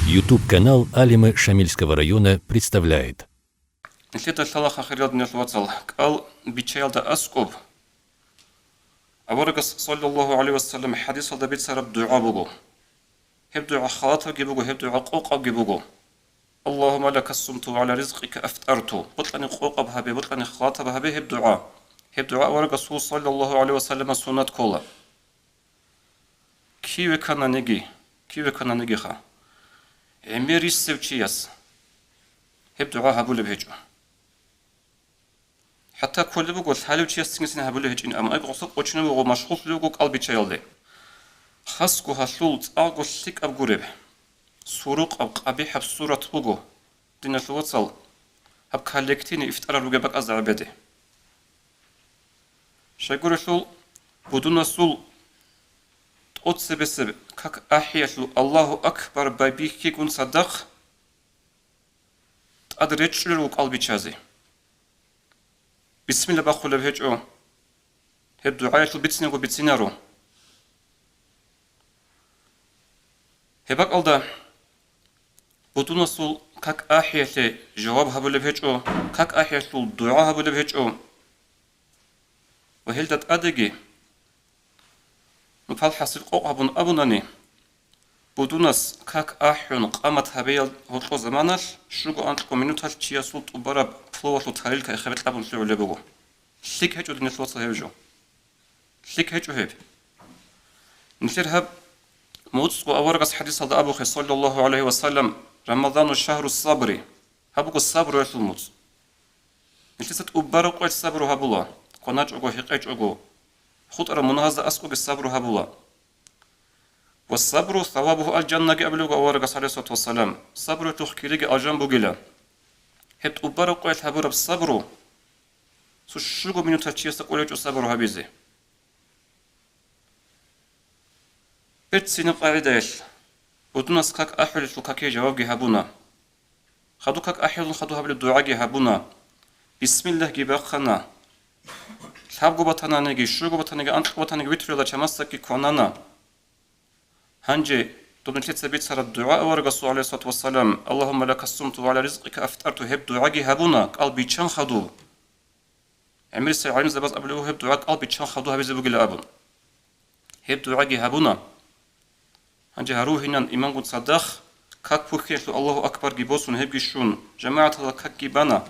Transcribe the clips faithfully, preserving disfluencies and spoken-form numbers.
YouTube-канал Алимы Шамильского района представляет. Нилъеда лъалаха, хириял диналъул вацал, кӀал биччаялда аскӀоб аварагас, саллаллагьу гӀалайгьи ва саллам, хӀадисалда бицараб дугӀа буго. Гьеб дугӀа халатабги буго, гьеб дугӀа къокъабги буго. «Аллагьумма лака сумту ва гӀала ризкъика афтарту». Бокьани къокъаб гьабе, бокьани халатаб гьабе гьеб дугӀа. Гьеб дугӀа аварагасул, саллаллагьу гӀалайгьи ва саллама, суннат ккола. Киве ккананиги, киве ккананигиха, гӀемер рисев чияс гьеб дугӀа гьабулеб гьечӀо. ХӀатта кколеб буго, лъалев чияс цинги-цин гьабулеб гьечӀин, амма гъосда кӀочунеб буго, машгъуллъулеб буго кӀал биччаялде. Хасго гьалъул цӀакъго лъикӀаб гуреб, сурукъаб, къабихӀаб сурат буго, диналъул вацал, гьаб коллективный ифтарал ругеб бакӀазда гӀебеде. Щайгурелъул, будунасул тӀоцебесеб как ахӀиялъул Аллагьу акбар байбихьигун цадахъ тӀад речӀчӀулел вукӀал бичазе. Бисмилла бахъулеб гьечӀо, гьеб дугӀаялъул бицинаго бицинаро. Гьеб бакӀалда будунасул как ахӀиялъе жаваб гьабулеб гьечӀо, как ахӀиялъул дугӀа гьабулеб гьечӀо. Ва гьелда тӀадеги, нупал хӀасил къокъ гьабун абунани, будунас как ахӀун къамат гьабеял гьоркьо заманалъ щуго анкьго минуталъ чиясул тӀубараб пловалъул тарелка эхебе кьабун лъугӀулеб буго. ЛъикӀ гьечӀо, диналъул вацал, гьев жо. ЛъикӀ гьечӀо гьеб. Нилъер гьаб муцӀго аварагас хӀадисалда абухъе, саллаллагьу гӀалайгьи ва саллам, «Рамазану шагьру сабри», гьаб буго сабруялъул муцӀ. Нилъеца тӀубараб къоялъ сабру гьабула, кваначӀого, гьекъечӀого, хутӀараб мунагьазда аскӀоги сабру гьабула. «Ва сабру савабугьу аль-жаннаги» абулеб буго аварагас, гӀалайгьиссалату вассалам, сабруялъухъ кириги алжан бугила. Гьеб тӀубараб къоялъ гьабураб сабру, цо щуго минуталъ чиясда кӀолечӀо сабру гьабизе. Берцинаб къагӀидаялъ, будунас как ахӀулелъул какие жавабги гьабуна. Хадуб как ахӀулелъул хадуб гьабулеб дугӀаги гьабуна. Бисмиллагьги бахъана. Лъабго батананиги, щуго батаниги, анкьго батаниги витрулила чамасдакги кванана. Гьанже доб нилъеца бицараб дугӀа аварагасул, гӀалайгьиссалату вассалам, «Аллагьумма лака сумту ва гӀала ризкъика афтарту», гьеб дугӀаги гьабуна, кӀал биччан хадуб. ГӀемерисел гӀалимзабаз абулеб буго гьеб дугӀа кӀал биччан хадуб гьабизе бугила абун. Гьеб дугӀаги гьабуна. Гьанже гьарувгьинан имамгун цадахъ, как пухьиялъул Аллагьу акбарги босун, гьебги щун, жамагӀаталда какги бана.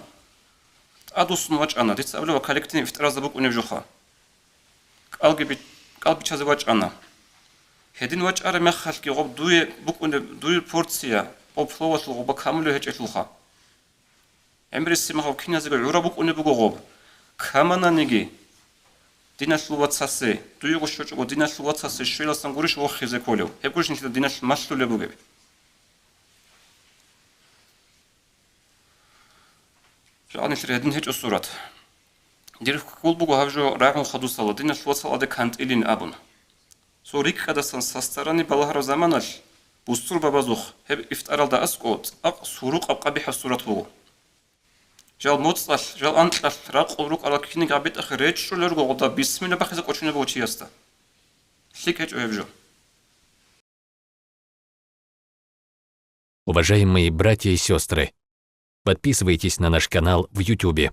ТӀадвуссун вачӀана, дица абулеб ва коллективный ифтаразда букӀунеб жоха. КӀалги би-, кӀал биччазе вачӀана. Гьедин вачӀараб мехалъги гъоб дуе букӀунеб, дуе порция, гъоб пловалъул гъоба камулев гьечӀелъулха. ГӀемерисеб мехалъ киназего гӀураб букӀунеб буго гъоб. Камананиги, диналъул вацасе, дуего щочӀого диналъул вацасе щвеласан гурищ вохизе кколев? Гьеб гурищ нилъеда диналъ малъулеб бугеб? Жагьанилъер гьедин гьечӀо сурат. Дир хьул буго гьаб жо рагӀун хадусала, диналъул вацал, гьаде кантӀилин абун. Цо рикӀкӀадасан сасдарани балагьараб заманалъ, бусурбабазухъ гьеб ифтаралда аскӀо цӀакъ сурукъаб къабихӀаб сурат буго. Жал моцӀалъ, жал анкьалъ ракъул рукӀарал киниги гьабитӀахъе речӀчӀулел руго гъода бисмилла бахъизе кӀочунеб буго чиясда. ЛъикӀ гьечӀо гьеб жо. Уважаемые братья и сестры, подписывайтесь на наш канал в Ютубе.